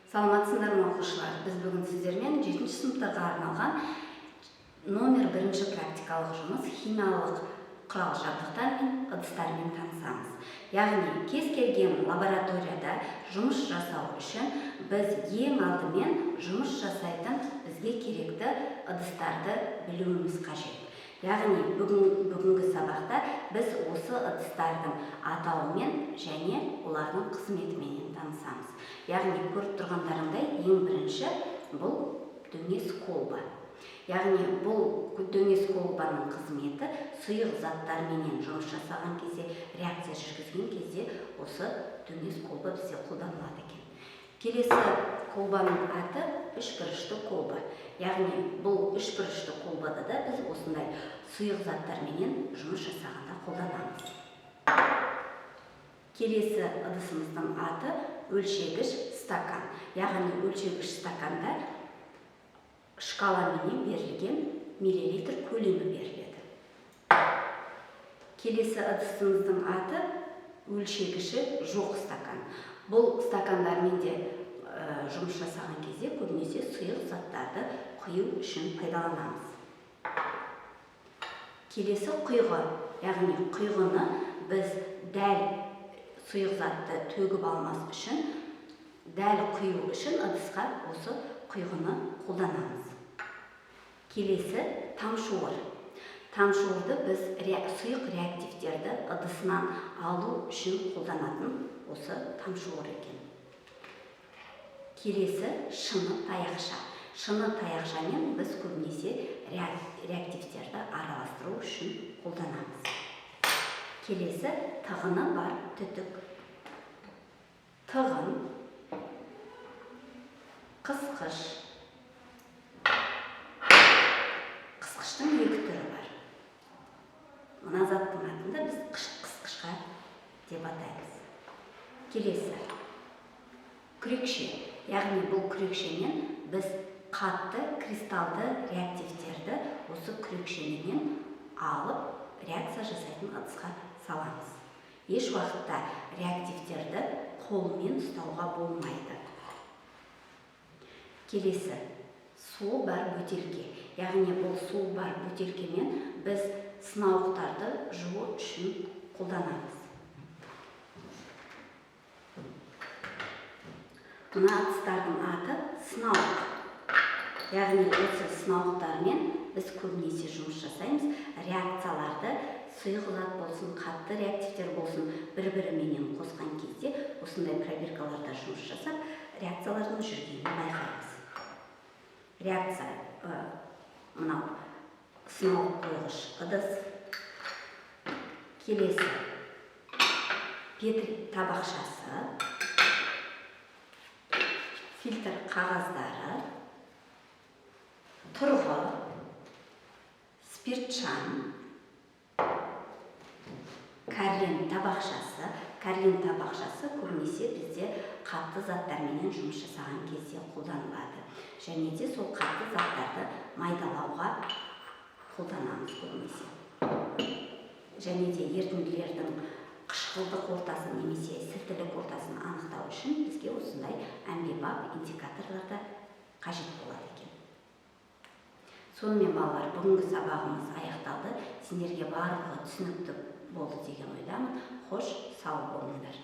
Саламатсыңдар ма, оқушылар? Біз бүгін сіздермен жетінші сыныптарға арналған номер бірінші практикалық жұмыс, химиялық құрал жабдықтар мен ыдыстармен танысамыз. Яғни кез келген лабораторияда жұмыс жасау үшін біз ең алдымен жұмыс жасайтын бізге керекті ыдыстарды білуіміз қажет. Яғни бүгінгі сабақта біз осы ыдыстардың атауымен және олардың қызметіменен танысамыз. Яғни көріп тұрғандарыңдай, ең бірінші бұл дөңес колба. Яғни бұл дөңес колбаның қызметі сұйық заттарменен жұмыс жасаған кезде, реакция жүргізген кезде осы дөңес колба бізде қолданылады екен. Келесі колбаның аты үшбұрышты колба. Яғни бұл үшбұрышты колбада да біз осындай сұйық заттарменен жұмыс жасағанда қолданамыз. Келесі ыдысымыздың аты өлшегіш стакан. Яғни өлшегіш стаканда шкаламенен берілген миллилитр көлемі беріледі. Келесі ыдысымыздың аты өлшегіші жоқ стакан. Бұл стакандармен де жұмыс жасаған кезде көбінесе сұйық заттарды құю үшін пайдаланамыз. Келесі құйғы. Яғни құйғыны біз дәл сұйық затты төгіп алмас үшін, дәл құю үшін ыдысқа осы құйғыны қолданамыз. Келесі тамшуыр. Тамшуырды біз сұйық реактивтерді ыдысынан алу үшін қолданатын осы тамшуыр екен. Келесі шыны таяқша. Шыны таяқшамен біз көбінесе реактивтерді араластыру үшін қолданамыз. Келесі тығыны бар түтік. Тығын, қысқыш. Қысқыштың екі түрі бар. Мына заттың атын да біз қысқышқа деп атаймыз. Келесі күрекше. Яғни бұл күрекшемен біз қатты кристалды реактивтерді осы күрекшеменен алып, реакция жасайтын ыдысқа саламыз. Еш уақытта реактивтерді қолмен ұстауға болмайды. Келесі суы бар бөтелке. Яғни бұл суы бар бөтелкемен біз сынауықтарды жуу үшін қолданамыз. Мына ыдыстардың аты сынауық. Яғни осы сынауықтармен біз көбінесе жұмыс жасаймыз. Реакцияларды, сұйық зат болсын, қатты реактивтер болсын, бір-біріменен қосқан кезде осындай пробиркаларда жұмыс жасап, реакциялардың жүргенін байқаймыз. Реакция мынау сынауық қойғыш ыдыс. Келесі петри табақшасы, фильтр қағаздары, тұрғы, спиртшам, карлин табақшасы. Карлин табақшасы көбінесе бізде қатты заттарменен жұмыс жасаған кезде қолданылады. Және де сол қатты заттарды майдалауға қолданамыз көбінесе. Және де ерітінділердің қышқылдық ортасын немесе сілтілік ортасын анықтау үшін бізге осындай әмбебап индикаторлар да қажет болады екен. Сонымен, балалар, бүгінгі сабағымыз аяқталды. Сендерге барлығы түсінікті болды деген ойдамын. Хош, сау болыңдар.